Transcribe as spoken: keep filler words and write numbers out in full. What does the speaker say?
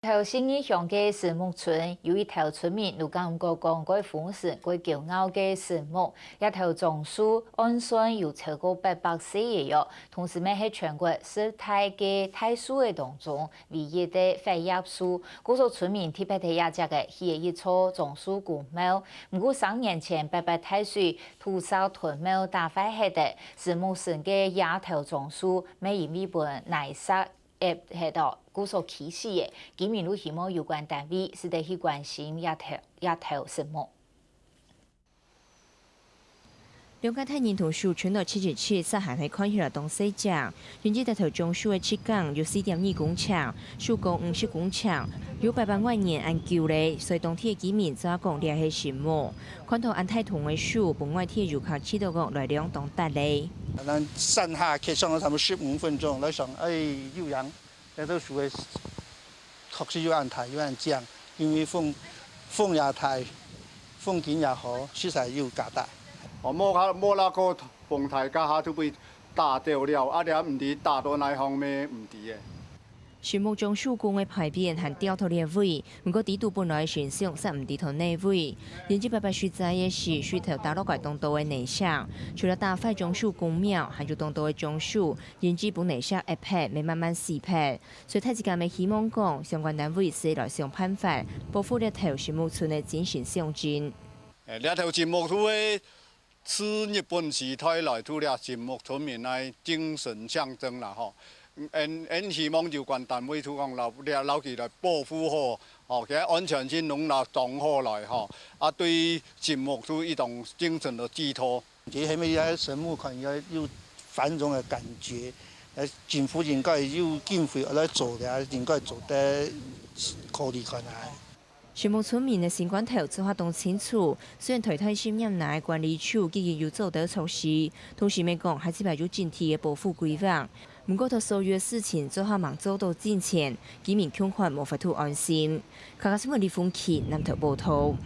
頭信義鄉个神木村有一頭村民都感覺講，蓋豐盛、蓋驕傲个神木。這頭樟樹按算有超過八百歲了喲，同時乜係全國十大个大樹个當中唯一个闊葉樹。故所村民特別在這跡个起了一座樟樹公廟。毋過三年前八八大水土石吞廟打壞忒个，神木村个這頭樟樹乜因為分泥石 壓忒到，故所傾死个。居民都希望有關單位使得去關心這頭，這頭神木。兩個大人同樹伸到七十七，煞還係看起來當細隻。因為這頭樟樹个直徑有四點二公尺，樹高五十公尺，有八百外年恁久咧，所以當地个居民做下講這係神木。看到恁大垤个樹，分外地遊客試著講來尞當值咧。咱山下去上了差不多十五分鐘，來上，哎，有影。 這都樹仔確實有恁大，有恁靚，因為風，風也大，風景也好，實在有價值。哦，無較，無那個風大，該下就被打掉了，啊，這毋知打到哪方面，毋知个。神木樟樹公个牌匾還吊到這位，毋過底肚本來个神像煞毋知到哪位。因為八八水災个時，水頭打落來當多个泥石，除了打壞樟樹公廟，還有當多个樟樹， 因為分泥石壓忒，乜慢慢死忒。所以大自家乜希望講，相關單位係來想辦法，保護這頭神木村个精神象徵。誒，這頭神木樹係自日本時代來就這神木村民个精神象徵啦吼。嗯，𫣆，𫣆希望有關單位就講摎，這摎佢來保護好，吼，佢个安全性攏摎掌好來吼。啊，對神木樹一種精神的寄託。 這下面這神木看應該有繁榮个感覺，呃，政府應該有經費來做个，應該做得考慮看啊。神木村民个心肝頭做下當清楚，雖然代代十年來管理處既經有做得措施，同時乜講還係愛有整體个保護規劃。毋過，在所有个事情做下吂做到進前，居民恐怕無法度安心。客家新聞李鳳琪南投報導。